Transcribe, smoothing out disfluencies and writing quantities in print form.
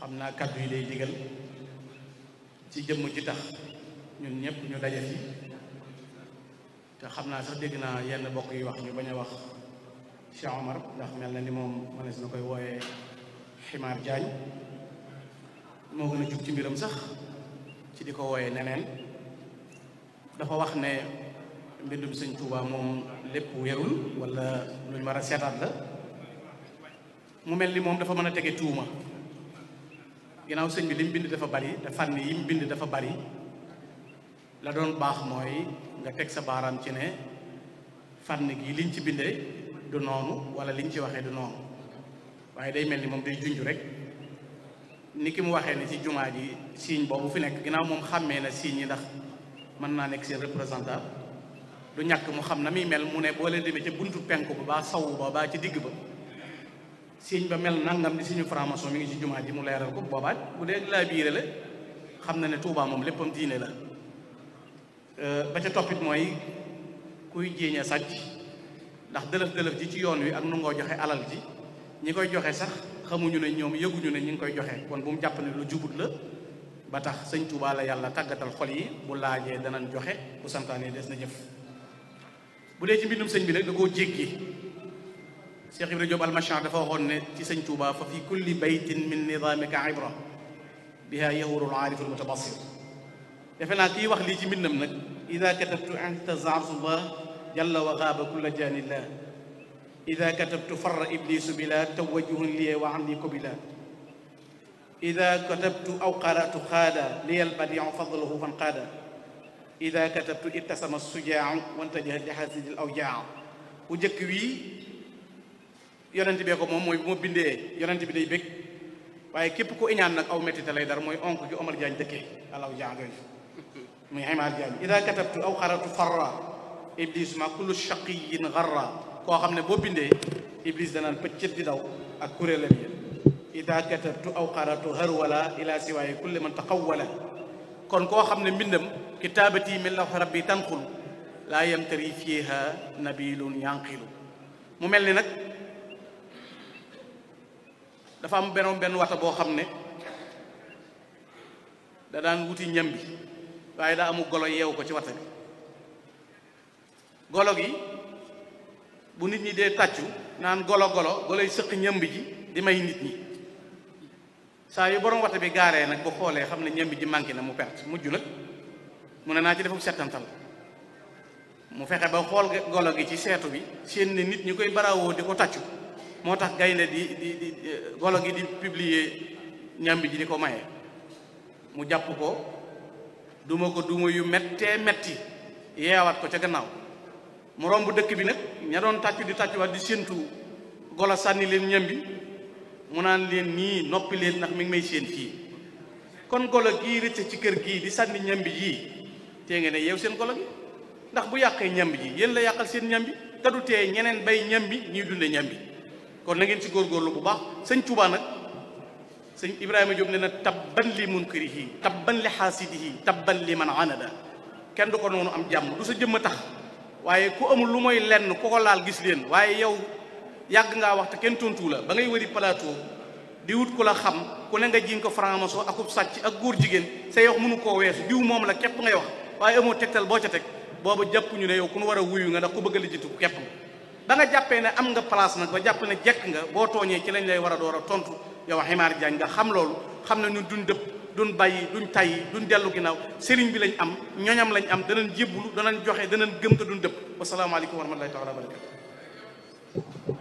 xam naa kàddu yi lay digal ci jëmm ji tax ñun ñëpp ñu daje fi te xam naa sax dégg naa yenn bokk yi wax ñu bañ a wax Cheikh Omar ndax mel na ni moom mënees na koy wooyee Ximaar Jaañ moo gën a jug ci mbiram sax ci di ko wooyee neneen dafa wax ne mbindum sëñ Tuubaa moom lépp wérul wala luñ war a seetaat la mu mel ni moom dafa mën a tege tuuma ginnaaw sëñ bi li mu bind dafa bari te fànn yi mu bind dafa bari la doon baax mooy nga teg sa baaraam ci ne fànn gi liñ ci bindee du noonu wala liñ ci waxee du noonu waaye day mel ni moom day junj rek ni ki mu waxee ne ci jumaa ji signe boobu fi nekk ginnaaw moom xàmmee na signe yi ndax mën naa nekk seen représentant du ñàkk mu xam na muy mel mu ne boo leen demee ca buntu penku ba baa sawu ba baa ci digg ba signe ba mel nangam di suñu franc-maçon mi ngi ci jumaa ji mu leeral ko boobaat bu dee laa biire la xam na ne Tuubaa moom léppam diine la ba ca toppit mooy kuy jéeñ a sàcc ndax dëlëf-dëlëf ji ci yoon wi ak nu ngoo joxe alal ji ñi koy joxe sax xamuñu ne ñoom yëguñu ne ñi ngi koy joxe kon bu mu jàpp ne lu jubut la ba tax sëñ Tuubaa la yàlla tàggatal xol yi bu laajee danañ joxe bu santaane des na jëf bu dee ci mbindum sëñ bi nag da koo jéggi Cheikh Ibrahima Diop almachan dafa waxoon ne ci sëñ Tuubaa fa fi kulli baytin min nidaamika ibra biha yahurul aarif al mutabassir defe naa kii wax lii ci mbindam nag ida katabtu intazarullah jalla wa gaaba kulla janillah ida katabtu farra iblisu bila tawajjuhun liye wa anni kubila ida katabtu aw qaratu xaada liyal badiu fadluhu fan qaada ida katabtu ittasama sujaau wantajaha li hasidil awjaa bu njëkk wii yonent bee ko moom mooy bu ma bindee yonent bi day bég waaye képp ku iñaan nag aw mettita lay dar mooy onk gi Omar Diagne dëkkee alaw jaa jooju muy Ximaar Diagne ida katabtu aw qaratu farra iblis ma kullu shaqiyin garra koo xam ne boo bindee iblis danaan pëccët di daw ak kuréelam yi ida katabtu aw qaratu harwala ila siwaaye kulli man taqawwala kon koo xam ne mbindam kitaabati min lawhi rabbi tanqul laa yamtari fiiha nabilun yanqilu mu mel ni nag dafa am benn wata boo xam ne da daan wuti ñam bi waaye daa amu golo yeewu ko ci wata bi golo gi bu nit ñi dee tàccu naan golo yi sëq ñambi ji di may nit ñi saa yu borom wata bi gaaree nag bu xoolee xam ne ñambi ji manqué na mu perte mujj nag mu ne naa ci defuk settantal mu fexe ba xool golo gi ci seetu bi seen ne nit ñi koy barawoo di ko tàccu moo tax gaynde di golo gi di publier ñambi ji di ko maye mu jàpp ko duma yu mettee metti yeewaat ko ca gannaaw mu romb dëkk bi nag ña doon tàccu di tàccuwaat di séentu golo sànni leen ñambi mu naan leen nii noppi leen ndax mi ngi may séen fii kon golo gii rëcc ci kër gii di sànni ñambi yii tee ngeen ne yeew seen golo gi ndax bu yàqee ñambi ji yéen la yàqal seen ñambi te du tee ñeneen bay ñambi ñuy dunde ñambi kon na ngeen ci góorgóorlu bu baax sëñ Tuubaa nag sëñ Ibrahima Diop ne na tabban li munkarihi tabban li xaasidihi tabban li man anada kenn du ko noonu am jàmm du sa jëmm a tax waaye ku amul lu mooy lenn ku ko laal gis leen waaye yow yàgg ngaa wax te kenn tontu la ba ngay wëri plateau di wut ku la xam ku ne nga jiin ko franc-maçon akub sàcc ak góor jigéen say wax mënu koo weesu diw moom la képp ngay wax waaye amoo tegtal boo ca teg booba jàppuñu ne yow ku nu war a wuyu nga ndax ku bëgg a lijjitu képp ba nga jàppee ne am nga place nag ba jàpp ne jekk nga boo tooñee ci lañ lay war a door a tontu yow Ximaar Jaañ nga xam loolu xam ne ñun duñ dëpp duñ bàyyi duñ tayyi duñ dellu ginnaaw sëriñ bi lañ am ñoñam lañ am danañ jébbulu danañ joxe danañ gëm te duñ dëpp wasalaamaaleykum wa rahmatullahi taala wa barakatu